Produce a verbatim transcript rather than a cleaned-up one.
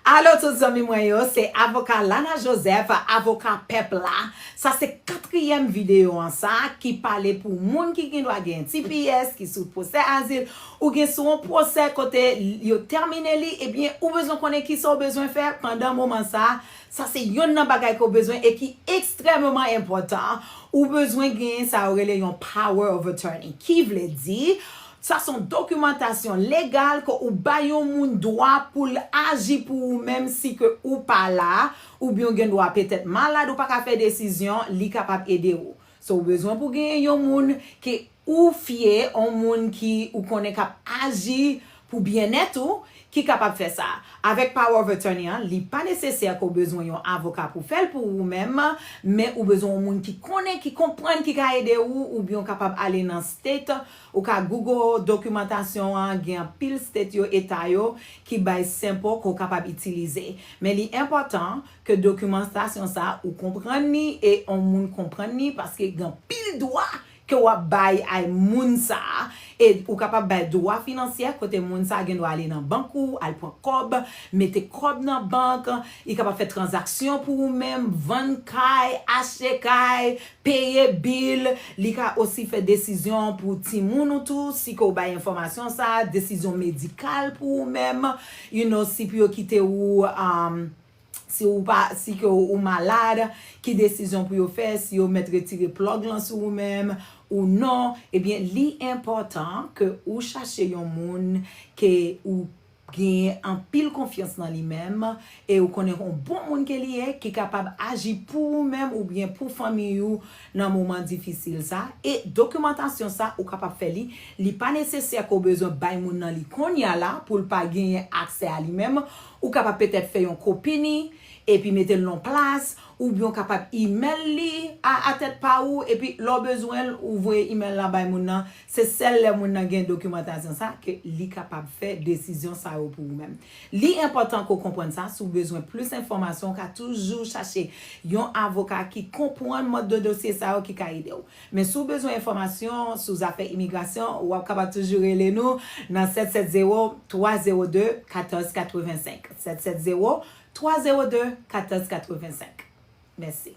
Alo tout zanmi mwen yo, se avoka Lana Joseph, avoka pèp la. Sa se katriyèm videyo an sa ki pale pou moun ki gen dwa gen T P S, ki sou pwosè azil, ou gen sou yon pwosè kote yo tèmine li, ebyen ou bezwen konnen kisa w bezwen fè pandan moman sa. Sa se yonn nan bagay ke w bezwen e ki ekstrèmeman enpòtan. Ou bezwen gen sa yo rele yon power of attorney, ki vle di sa se yon dokimantasyon legal ke ou bay yon moun dwa pou l aji pou ou menm si ke ou pa la, oubyen w gen dwa petèt malad, ou pa ka fè desizyon, li kapab ede ou. So, ou bezwen pou genyen yon moun ke ou fye, yon moun ki ou konnen k ap aji pou byennèt ou, ki kapab fè sa. Avèk power of attorney an, li pa nesesè ke w bezwen yon avoka pou fè l pou ou menm, men ou bezwen yon moun ki konnen, ki konprann, ki ka ede ou, oubyen w kapab ale nan state, ou ka Google dokimantasyon an, gen anpil state yo, eta yo, ki bay sample ke w kapab itilize. Men li enpòtan ke dokimantasyon sa, ou konprann li e yon moun konprann li, paske gen anpil dwa ke w ap bay ay moun sa a. E ou kapab bay dwa finansyè kote moun sa a gen dwa ale nan bank ou, al pran kòb, mete kòb nan bank, li kapab fè tranzaksyon pou ou menm, vann kay, achte kay, peye bil, li ka osi fè desizyon pou timoun ou tou, si ke w bay enfòmasyon sa a, desizyon medikal pou ou menm, you know, si pou yo kite ou, um, si ou pa, si ke ou malad, ki desizyon pou yo fè, si yo mèt retire plug lan sou ou menm ou non, ebyen, li enpòtan ke ou chache yon moun ke ou gen anpil konfyans nan li menm, e ou konnen yon bon moun ke li ye, ki kapab aji pou ou menm oubyen pou fanmi ou nan moman difisil sa. E dokimantasyon sa, ou kapab fè li, li pa nesesè ke w bezwen bay moun nan li kounye a la pou l pa genyen aksè a li menm. Ou kapab petèt fè yon kopi ni, epi mete l nan plas, oubyen w kapab imèl li a, a tèt pa ou, epi lè w bezwen l, ou voye imèl la bay moun nan. Se sèl lè moun nan gen dokimantasyon sa ke li kapab fè desizyon sa yo pou ou menm. Li enpòtan ke w konprann sa. Si w bezwen plis enfòmasyon, w ka toujou chache yon avoka ki konprann mòd de dosye sa yo ki ka ede w. Men si w bezwen enfòmasyon sou zafè imigrasyon, w ap kapab toujou rele nou nan sèt sèt zewo, twa zewo de, katòz katrevensenk. Sèt sèt zewo, twa zewo de, katòz katrevensenk. Mèsi.